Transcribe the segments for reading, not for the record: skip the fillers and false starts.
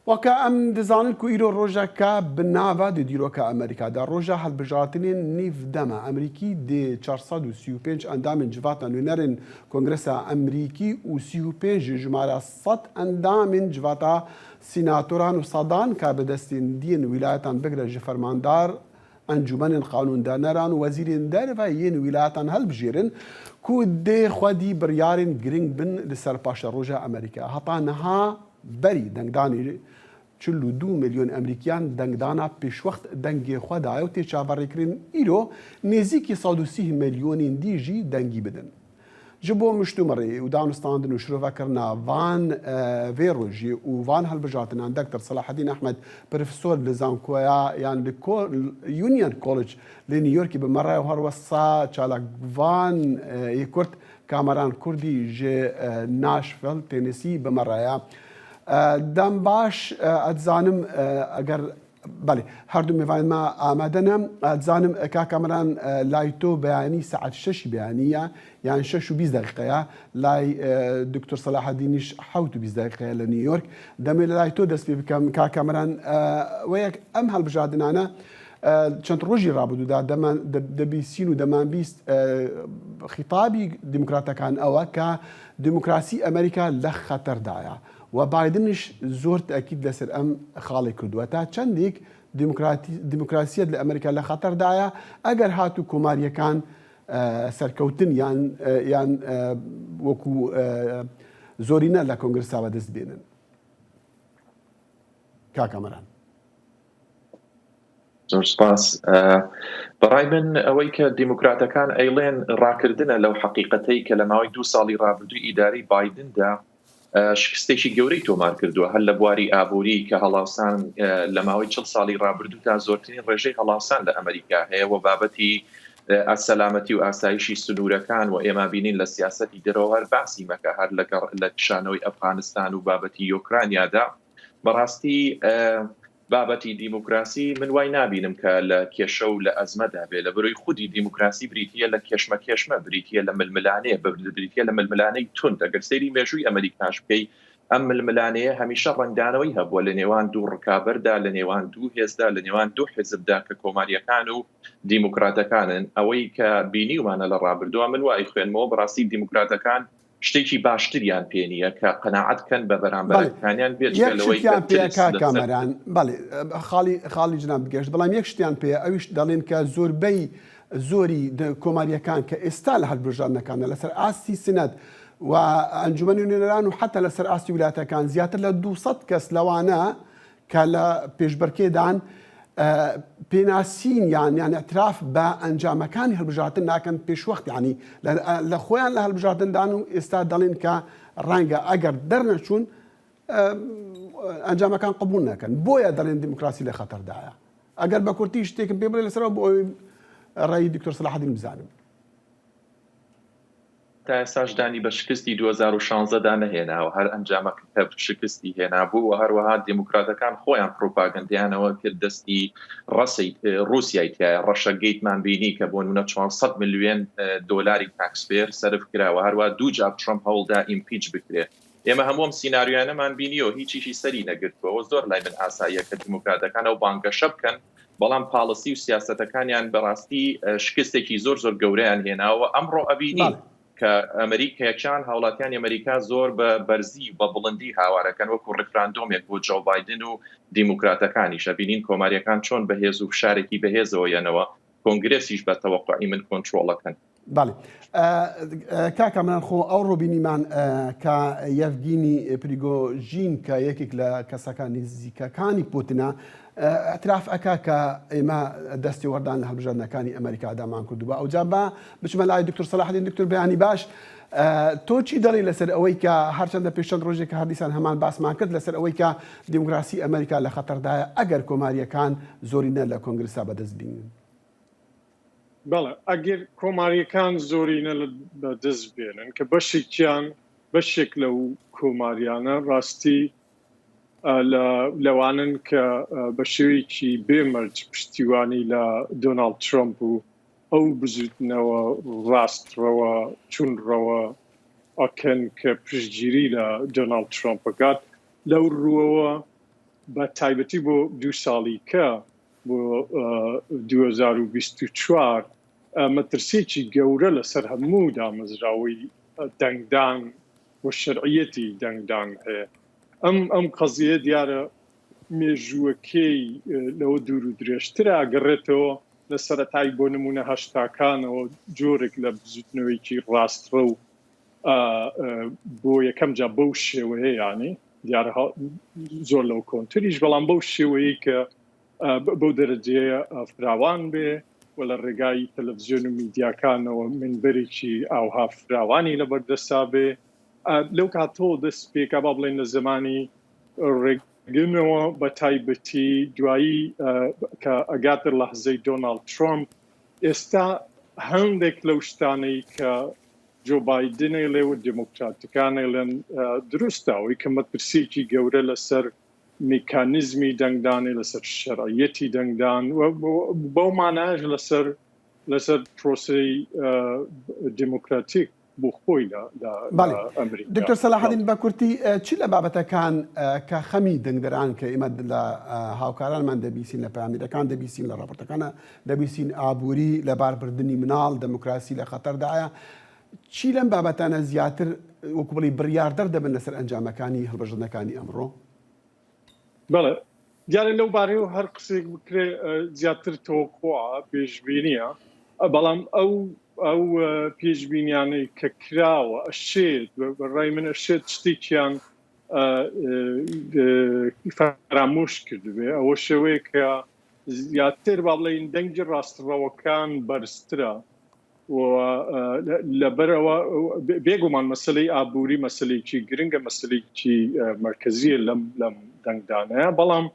Weke em dizanin ku îro rojeke bi nava di dîroka Amerîka de roja hilbijartinên nîv dema Amerîkî dê 435 endamên civata nûnerên Kongresa Amerîkî û 35 ji jimara 100 endamên civata sînatoran û sedan karbidestên diyên wîlayetan bigire ji fermandar encûmenên qanûndaneran û wezîrên derve yên wîlayetan hilbijêrin ku dê xwedî biryarên giring bin li ser paşeroja Amerîka. Heta niha berî dengdanê 42 milyon Amerîkiyan dengdana pêşwext dengê xwe daye û tê çaverêkirin îro nêzîkî 130 milyonên dî jî dengî bidin. Ji bo miştûmirê û danûstandin û şirovekirina van vê rojê û van hilbijartinan Doktor Selahedîn Ehmed profesor li zankoya yan li Union College li New Yorkê bi me re û herwesa çalakvan yê Kurd Kameran Kurdî ji Nashville, Tennessee bi me re ye. Dem baş ez dizanim eger Belê, her du mêvanên me amade ne. Ez dizanim ka Kameran lay to beyanî saet şeşî beyanî ye yan şeş û 20 deqîqe ye. Lay Doktor Selahedînîş hewt û 20 deqîqe ye li New York. Demê li lay to dest pê bikem ka Kameran we yek em hilbijartinane çend rojî rabûdû da deman debîsîn û deman 20 xîtabî demokratekan ew e ka demokrasî Amerîka li xeter daye. و بایدنیش زۆر تەئکید لەسەر ئەم خاڵەی کردووە تا چەندێک دیموکراسیەت لە ئەمریکا لە خەتەردایە ئەگەر هاتوو کۆماریەکان سەرکەوتن یان یان وەکو زۆرینە لە کۆنگرسا بەدەست بێنن کاکەمەران. زۆر سپاس. بەڕای من ئەوەی کە دیموکراتەکان ئەیڵێن ڕاکردنە لەو حەقیقەتەی کە لە ماوەی دوو ساڵی ڕابردووی ئیدارەی بایدندا شکستێکی گەورەی تۆمار کردووە هەر لە بواری ئابووری کە هەڵاوسان لە ماوەی چڵ ساڵی ڕابردوو تا زۆرترین ڕێژەی هەڵاوسان لە ئەمریکا هەیە و بابەتی سەلامەتی و ئاسایشی سنوورەکان و ئێمە بینین لە سیاسەتی دەرەوە هەر باسی مەکە هەر لە کشانەوەی ئەفغانستان و بابەتی یۆکرانیادا بەڕاستی بابەتی دیموکراسی من وای نابینم کە لە کێشە و لە ئەزمەدا بێ، لە بەرۆی خودی دیموکراسی بریتییە لە کێشمەکێشمە، بریتییە لە ململانێ، بریتییە لە ململانێی توند، ئەگەر سەیری مێژووی ئەمەریکاش بکەی ئەم ململانێیە هەمیشە ڕەنگدانەوەی هەبووە لە نێوان دوو ڕکابەردا، لە نێوان دوو هێزدا، لە نێوان دوو حیزبدا کە کۆمارییەکان و دیموکراتەکانن، ئەوەی کە بینیومانە لە ڕابردووە من وای خوێنمەوە بەڕاستی دیموکراتەکان شتێکی باشتریان پێ نییە کە قەناعەت بکەن بە بەرامبەرەکانیان بێجگە لەوەی کە ترس لەسەر کامەران بەڵێ خاڵی خاڵی جناب گەشت بەڵام یەک شتیان پێ ئەویش دەڵێن کە زۆربەی زۆری کۆماریەکان کە ئێستا لە هەلبژاردنەکانە لەسەر ئاستی سنەت و ئەنجومەنی نوێنەران و حتا لەسەر ئاستی ولاتەکان زیاتر لە 200 کەس لەوانە کە لە پێشبڕکێدان پێناسین یان یان اعتراف بە ئەنجامەکانی هەڵبژاردن ناکەن پێشوەخت یانی لە خۆیان لە هەڵبژاردندان و ئێستا دەڵێن کە ڕەنگە ئەگەر دەرنەچوون ئەنجامەکان قبول نەکەن بۆیە دەڵێن دیموکراسی لە خەتەردایە ئەگەر بە کورتی شتێکم پێ بڵێ لەسەرەوە بۆ ئەوەی ڕای دکتۆر سەلاحەدین بزانم. تا ئێستاش دانی بە شکستی 2016 دا نەهێناوە، هەر ئەنجامەکە کە شکستی هێنابوو و هەروەها دێموکراتەکان خۆیان پروپاگەندەیانەوە کرد دەستی ڕەسەی ڕووسیای تیایە، ڕەشە گەیتمان بینی کە بۆ نمونە 400 ملیۆن دۆلاری taxpayer سەرف کرا و هەروە دوو جار ترەمپ هەوڵدا impeach بکرێ. ئێمە هەموو ئەم سیناریۆیانەمان بینیەوە هیچیشی سەری نەگرتووە و زۆر لای من ئاساییە کە دیموکراتەکان ئەو بانگەشە بکەن بەڵام policy و سیاسەتەکانیان بەڕاستی شکستێکی زۆر زۆر گەورەیان هێناوە ئەمڕۆ ئەبینین کە ئەمریکیەکان هاوڵاتیانی ئەمریکا زۆر بە بەرزی و بە بڵندی هاوارەکەن وەکو ڕیفراندۆمێک بۆ جۆ بایدن و دیموکراتەکانیش ئەبینین کۆماریەکان چۆن بەهێز و فشارێکی بەهێزەوە یەنەوە کۆنگرێسیش بە تەوەقعی من کۆنترۆڵەکەن. بەڵێ کاک کامەران خۆ ئەوڕۆ بینیمان کە یەڤگینی پریگۆژین کە یەکێک لە کەسەکان نزیکەکانی پوتنە اعتراف ئەکا کە ئێمە دەستێوەردان لە هەڵبژاردنەکانی ئەمریکادامان کردووە ئەوجا با بچمە لای دکتۆر سەلاحەدین دکتۆر بەیانی باش تۆ چی دەڵێی لەسەر ئەوەی کە هەرچەندە پێش چەند ڕۆژێک کە هەردیسان هەمان باسمان کرد لەسەر ئەوەی کە دیموکراسی ئەمریکا لە خەتەردایە ئەگەر کۆماریەکان زۆرینە لە کۆنگرسا بەدەست بینن؟ بەڵێ ئەگەر کۆماریەکان زۆرینە لە بەدەست بێنن کە بەشێکیان بەشێک لەو کۆماریانە ڕاستی لەوانن کە بە شێوەیەکی بێ مەرج پشتیوانی لە دۆناڵد ترەمپ و ئەو بزوتنەوە ڕاستڕەوە توندڕەوە ئەکەن کە پشتگیری لە دۆناڵد ترەمپ ئەکات لەو ڕووەوە. بە تایبەتی بۆ دوو ساڵی کە بۆ 2024 مەترسیەکی گەورە لەسەر هەموو دامەزراوەی دەنگدان و شەرعیەتی دەنگدان هەیە. ئەم ئەم قەزیە دیارە مێژووەکەی لەوە دوور و درێژترە، ئەگەڕێتەوە لە سەرەتای بۆ نموونە هەشتاکانەوە جۆرێک لە بزوتنەوەیەکی ڕاستڕەو بۆ یەکەم جا بەو شێوەیە یانی دیارە زۆر لەو کۆنتریش بەڵام بەو شێوەیە کە بەو دەرەجەیە فراوان بێ و لە ڕێگای تەلەڤزیۆن و میدیاکانەوە منبەرێکی ئاوها فراوانی لەبەردەسا بێ لەو کاتەوە دەست پێکا با بڵێن لە زمانی ڕێگەنەوە بە تایبەتی دوایی کە ئەگاتە لەحزەی دۆناڵد ترامپ ئێستا هەندێک لەو شتانەی کە جۆ بایدن ئەیڵێ و دێموکراتەکان ئەیڵێن دروستە، ئەوەی کە مەترسییەکی گەورە لەسەر میکانیزمی دەنگدانێ، لەسەر شەرعیەتی دەنگدان و بەو مانایەش لەسەر لەسەر پرۆسەی دێموکراتیک بۆ خۆی لە بەڵێ ئەمریکا. دکتۆر سەلاحەدین بە کورتی چ لە بابەتەکان کە خەمی دەنگدەران کە ئێمە لە هاوکارانمان دەبیسین لە پەیامنێرەکان دەبیسین لە ڕاپۆرتەکانە دەبیسین ئابووری، لەباربردنی مناڵ، دەموکراسی لە خەتەردایە، چی لەم بابەتانە زیاتر وەکو بڵێی بڕیاردەر دەبن لەسەر ئەنجامەکانی هەڵبژاردنەکانی ئەمڕۆ؟ بەڵێ دیارە لەو بارەیەوە هەر قسەیەک بکرێ زیاتر تەوەقوعە، پێشبینیە، بەڵام ئەو ئەو پێشبینیانەی کە کراوە ئەشێت بە ڕای من ئەشێت شتێکیان فەرامۆش کردبێ ئەوە شێوەیە کە زیاتر با بڵێین دەنگی ڕاستڕەوەکان بەرزترە و لەبەرەوە بێگومان مەسلەی ئابووری مەسلەیەکی گرنگە مەسلەیەکی مەرکەزیە لەم لەم دەنگدانەیە بەڵام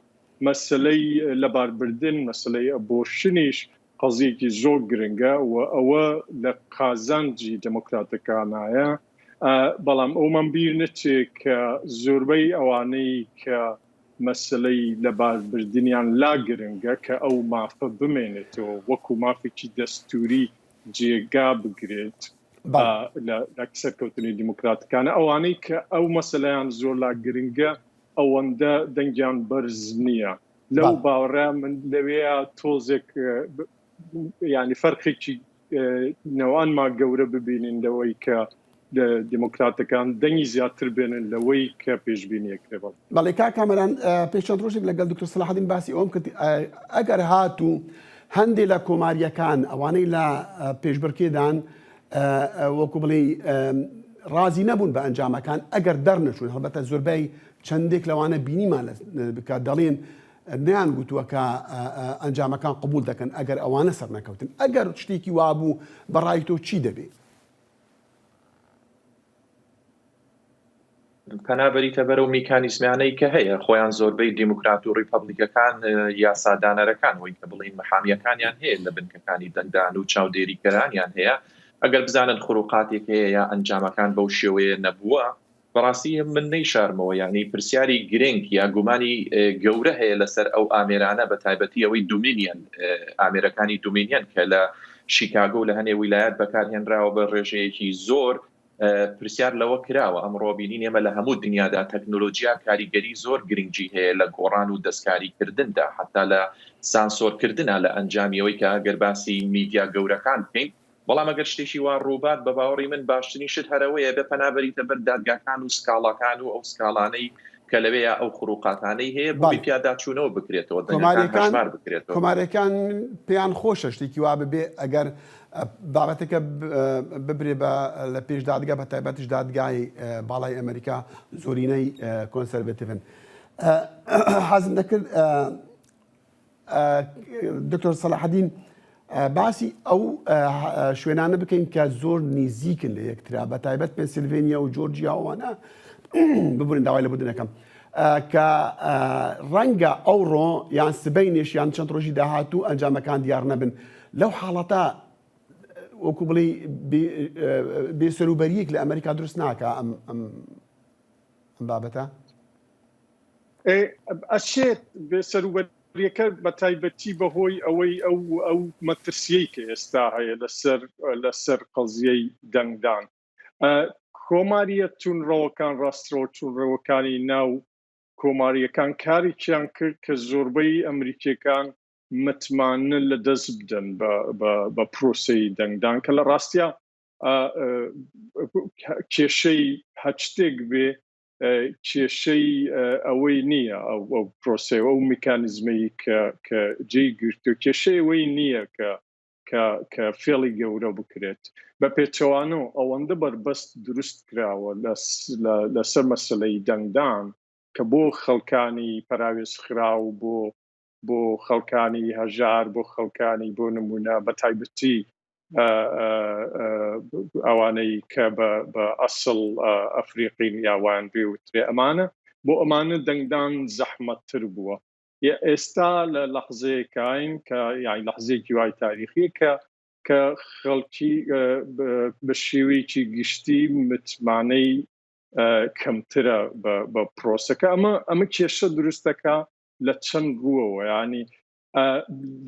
مەسلەی لەباربردن مەسلەی ئەبۆرشنیش قەزیەکی زۆر گرنگە و ئەوە لە قازانجی دێموکراتەکانایە بەڵام ئەومان بیر نەچێ کە زۆربەی ئەوانەی کە مەسەلەی لەباربردنیان لا گرنگە کە ئەو مافە بمێنێتەوە وەکو مافێکی دەستوری جێگا بگرێت لە سەرکەوتنی دیموکراتەکانە ئەوانەی کە ئەو مەسەلەیان زۆر لا گرنگە ئەوەندە دەنگیان بەرز نییە لەو باوەڕە من لەوەیە تۆزێک ینی فەرقێکی نەوانما گەورە ببینین لەوەی کە دیموکراتەکان دەنگی زیاتر بێنن لەوەی کە پێشبینی ئەکرێ بەڵێ. بەڵێ کاک کامەران پێش چەند ڕۆژێک لەگەڵ دکتۆر سەلاحەدین باسی ئەوەم کرد ئەگەر هاتوو هەندێ لە کۆماریەکان ئەوانەی لە پێشبڕکێدان وەکو بڵێ ڕازی نەبوون بە ئەنجامەکان ئەگەر دەرنەچوون هەڵبەتە زۆربەی چەندێک لەوانە بینیمان بکە دەڵێن نەیان گوتووە کە ئەنجامەکان قبول دەکەن ئەگەر ئەوانە سەرنەکەوتن ئەگەر شتێکی وابوو بەڕای تۆ چی دەبێ؟ پەنا بەریتە بەر ئەو میکانیزمانەی کە هەیە، خۆیان زۆربەی دیموکرات و ڕیپەبلیکەکان یاسادانەرەکان وەی کە بڵێین محامیەکانیان هەیە لە بنکەکانی دەنگدان و چاودێریکەرانیان هەیە، ئەگەر بزانن خروقاتێک هەیە یا ئەنجامەکان بەو شێوەیە نەبووە، بەڕاستی من نەیشارمەوە یانی پرسیاری گرنگ یا گومانی گەورە هەیە لەسەر ئەو ئامێرانە بە تایبەتی ئەوەی دومینیەن ئامێرەکانی دومینیەن کە لە شیکاگۆ و لە هەنێ ویلایەت بەکارهێنراوە بە ڕێژەیەکی زۆر پرسیار لەوە کراوە ئەمڕۆ بینین ئێمە لە هەموو دنیادا تەکنۆلۆژیا کاریگەری زۆر گرنگی هەیە لە گۆڕان و دەستکاری کردندا حتا لە سانسۆرکردنا لە ئەنجامیەوەی کە ئەگەر باسی میدیا گەورەکان بکەین بەڵام ئەگەر شتێکی وا ڕووبات بە باوەڕی من باشترین شت هەر ئەوەیە بێ پەنا بەریتە بەر دادگاکان و سکاڵاکان و ئەو سکاڵانەی کە لەوێیا ئەو خروقاتانەی هەیە بۆ بەڵێ. پیاداچوونەوە بکرێتەوە دەنگەکان کۆماریەکان هەژمار بکرێتەوە. کۆماریەکان پێیان خۆشە شتێکی وا ببێ ئەگەر بابەتەکە ببرێ بە لە پێش دادگا بە تایبەتیش دادگای باڵای ئەمریکا زۆرینەی کۆنسەرڤتیڤن. حەزم دەکرد دکتۆر سەلاحەدین باسی ئەو شوێنانە بکەین کە زۆر نزیکن لە یەکترا بە تایبەت پێنسیلڤێنیا و جۆرجیا ئەوانە ببورن داوای لێبوردن ئەکەم کە ڕەنگە ئەوڕۆ یان سبەینێش یان چەند ڕۆژی داهاتوو ئەنجامەکان دیار نەبن لەو حاڵەتە وەکو بڵێ بێسەروبەریەک لە ئەمریکا دروست ناکە ئەم ئەم بابەتە ئەشێت بێسەروبەریەکە بە تایبەتی بەهۆی ئەوەی ئەو ئەو مەترسیەی کە ئێستا هەیە لەسەر لەسەر قەزیەی دەنگدان کۆماریە تونڕەوەکان ڕاستڕەوە تونڕەوەکانی ناو. کۆمارییەکان کارێکیان کرد کە زۆربەی ئەمریکیەکان متمانە لە دەست بدەن بە پرۆسەی دەنگدان کە لە ڕاستیا کێشەی هەر شتێک بێ کێشەی ئەوەی نییە ئەو ئەو پرۆسەی ئەو میکانیزمەی کە کە جێی گرتو کێشەی ئەوەی نییە کە کە کە فێڵی گەورە بکرێت بە پێچەوانەوە ئەوەندە بەربەست دروست کراوە لەسەر مەسلەی دەنگدان کە بۆ خەڵکانی پەراوێزخراو بۆ بۆ خەڵکانی هەژار بۆ خەڵکانی بۆ نمونە بە تایبەتی ئەوانەی کە بە ئەسڵ ئەفریقین یا وایان پێوترێ ئەمانە بۆ ئەمانە دەنگدان زەحمەتتر بووە ئێستا لە لەحزەیەکین کە یانی لەحزەیەکی وای تاریخیە کە کە خەڵکی بە شێوەیەکی گشتی متمانەی کەمترە بە پرۆسەکە ئەمە ئەمە کێشە دروستەکە لە چەند ڕووەوە ینی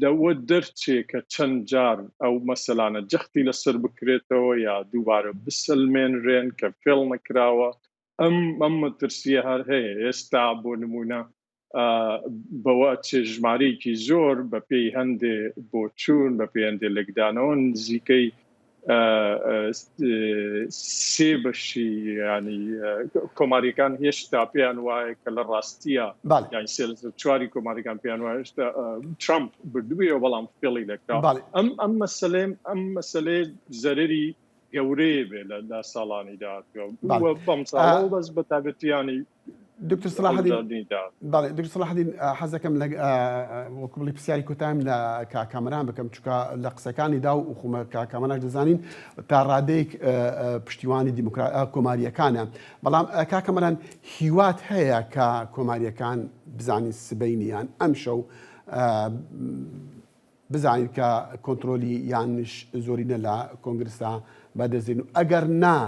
لەوە دەرچێ کە چەند جار ئەو مەسەلانە جەختی لەسەر بکرێتەوە یا دووبارە بسەلمێنرێن کە فێڵ نەکراوە ئەم ئەم مەترسیە هەر هەیە ئێستا بۆ نمونە بەوە چێ ژمارەیەکی زۆر بە پێی هەندێ بۆچوون بە پێی هەندێ لێکدانەوە نزیکەی سێ بەشی ینی کۆماریەکان هێشتا پێیان وایە کە لە ڕاستیە یان سێ لەسەر چواری کۆماریەکان پێیان وایە هێشتا ترامپ بردوویەوە بەڵام فێڵی لەکرا ئەم ئەم مەسەلەیە ئەم مەسەلەیە زەرەری گەورەیە بێ لە ساڵانی داهاتوو بەم ساڵەوە بەس بە تایبەتیانی دکتۆر سەلاحەدین بەڵێ دکتۆر سەلاحەدین حەز دەکەم لە وەکو بڵێ پرسیاری کۆتایم لە کاک کامەران بکەم چونکە لە قسەکانی دا و خۆمە کاک کامەرانش دەزانین تا ڕادەیەک پشتیوانی دیموکرا کۆمارییەکانە بەڵام کاک کامەران هیوات هەیە کە کۆمارییەکان بزانین سبەینی یان ئەمشەو بزانین کە کۆنترۆلی یانش زۆرینە لە کۆنگرسا بەدەستێن و ئەگەر نا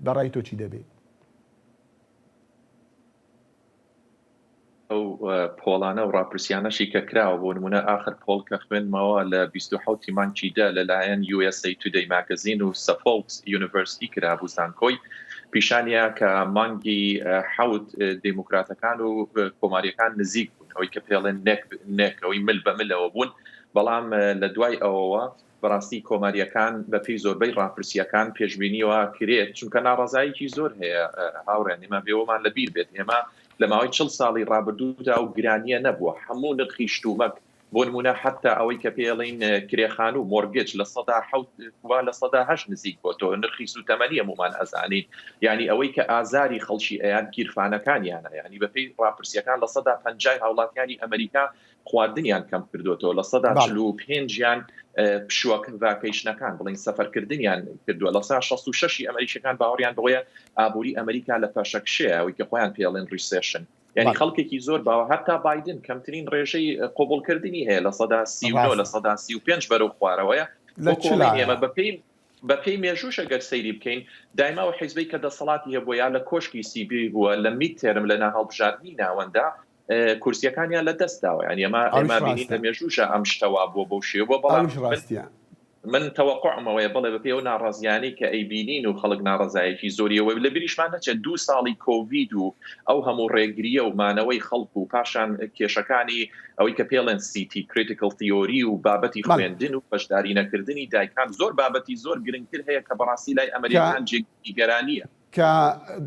بە ڕای تۆ چی دەبێ؟ ئەو poll انە و ڕاپرسیانەشی کە کراوە بۆ نمونە ئاخر poll کە خوێندمەوە لە 27 ی مانگی دە لەلایەن USA Today Magazine و Suffolk University کرابوو زانکۆی پیشانیا کە مانگی حەوت دێموکراتەکان و کۆماریەکان نزیک بوون ئەوەی کە پێڵێن neck neck ئەوەی مل بە ملەوە بوون بەڵام لە دوای ئەوەوە بەڕاستی کۆمارییەکان بەپێی زۆربەی ڕاپرسییەکان پێشبینی وا کرێت، چونکە ناڕەزاییکی زۆر هەیە هاوڕێیان، ئێمە بێوەمان لە بیر بێت ئێمە لە ماوەی چڵ ساڵی ڕابردوودا ئەو گرانییە نەبووە، هەموو نرخی شتومەک بۆ نموونە حەتتا ئەوەی کە پێڵین کرێخانوو mortgage 7% وا 8% نزیک بۆتەوە، نرخی سووتەمەنی هەموومان ئەزانین، یانی ئەوەی کە ئازاری خەڵکی ئەیات گیرفانەکانیانە، یانی بەپێی ڕاپرسییەکان 50% ی هاوڵاتیانی ئەمەریکا خواردنیان کەم کردوێتەوە 45% یان پشووەکە vacation ەکان بڵین سەفەرکردنیان کردووە 66% ئەمریکەکان باوەڕیان بەوەیە ئابووری ئەمریکا لە پاشەکشەیە ئەوەی کە خۆیان پێڵێن recession یعنی خەڵکێکی زۆر باوە هەتا بایدن کەمترین ڕێژەی قبوڵکردنی هەیە 39% بەرەو خوارەوەیە لە ئێمە بەپێی بەپێی مێژووش ئەگەر سەیری بکەین دایما ئەو حیزبەی کە دەسەڵاتی هەبووە یا لە کۆشکی سپی بووە لە midterm لە ناهەڵبژاردنی ناوەندا کورسیەکانیان لە دەست داوە یانی ئەمە ئێمە بینین لە مێژووشە ئەم شتە وا بووە بەو شێوە بەڵام من تەوەقعم ئەوەیە بڵێ بەپێی ئەو ناڕازیانەی کە ئەیبینین و خەڵک ناڕەزایەکی زۆریەوە لە بیریشمان نەچێت دوو ساڵی کۆڤید و ئەو هەموو ڕێگریە و مانەوەی خەڵک و پاشان کێشەکانی ئەوەی کە پێڵێن CT critical theory و بابەتی خوێندن و بەشداری نەکردنی دایکان زۆر بابەتی زۆر گرنگتر هەیە کە بەڕاستی لای ئەمریکان جێگەی نیگەرانیە. کە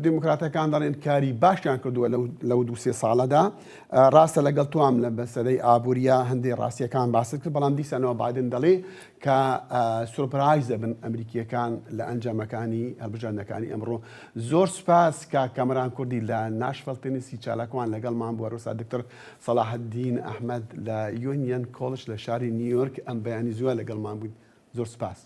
دیموکراتەکان دەڵێن کاری باشیان کردووە لەو دوو سێ ساڵەدا ڕاستە لەگەڵ توام لە بەسەرەی ئابووریە هەندێک ڕاستیەکان باست کرد بەڵام دیسانەوە بادن دەڵێ کە surprise دەبن ئەمریکیەکان لە ئەنجامەکانی هەڵبژاردنەکانی ئەمڕۆ زۆر سوپاس کە کامەران کوردی لە ناشفل تێنسی چالاکوان لەگەڵمان بووە ڕوسا دکتۆر سەڵاحەدین ئەحمەد لە یۆنیەن کۆڵش لە شاری نیویۆرک ئەم بەیانی زووە لەگەڵمان بووین زۆر سوپاس.